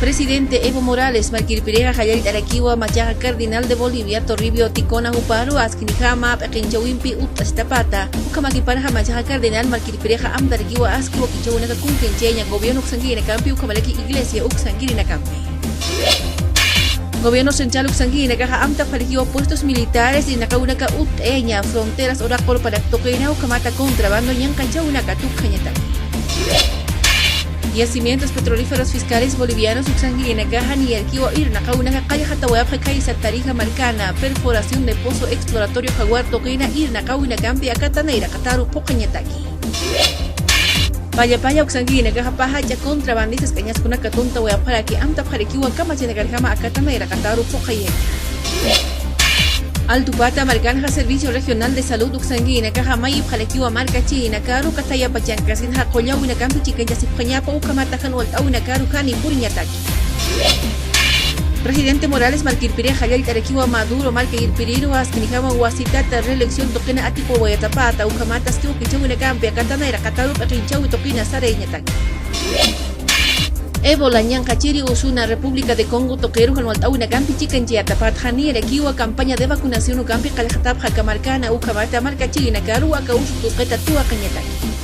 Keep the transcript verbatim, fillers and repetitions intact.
Presidente Evo Morales markirpirixa jallallt'arakiwa machaxa cardenal de Bolivia Toribio Ticona juparu asknijama p'iqinchawimpi utt'asitapata. Ukhamakipanxa machaxa cardenal markirpirixa amtarakiwa aski wakichawinaka kunkanchayaña gobierno uksankirinakampi ukhamaraki iglesia uksankirinakampi. Gobierno central uksankirinakaxa amtapxarakiwa puestos militares irnaqawinaka utt'ayaña fronteras uraq qurparak tuqina ukhamata contrabando ñanqanchawinaka tukjañataki. Yacimientos petrolíferos fiscales bolivianos uksankirinakaxa niyarkiwa irnaqawinaka qallxatawayapxa khaysa Tarija markana perforación de pozo exploratorio jaguar tuqina irnaqawinakampi akatanayraqataru phuqañataki. Palla palla uksankirinakaxa pajacha contrabandistas k'añaskunaka tuntawayapxaraki amtapxarakiwa kamachinakarjama akatanayraqataru phuqayaki. Altupata markanxa servicio regional de salud uksankirinakaxa mayipxarakiwa markachirinakaru katayapachankasinxa qullawinakampi chikanchasipxañapa ukhamata jan walt'awinakaru jani puriñataki. Presidente Morales markirpirixa jallallt'arakiwa Maduro marka irpiriru asknijama wasitata reelección tuqina atipawayatapata ukhamata aski wakichawinakampi akatanayraqataru p'iqinchawi tuqina sarayañataki. Ébola ñanqachiri usuna República de Congo tuqiru jan walt'awinakampi chikanchayatapata niyarakiwa campaña de vacunación ukampi qallxatapxa aka markana ukhamata markachirinakaru aka usu tuqita tuwaqañataki.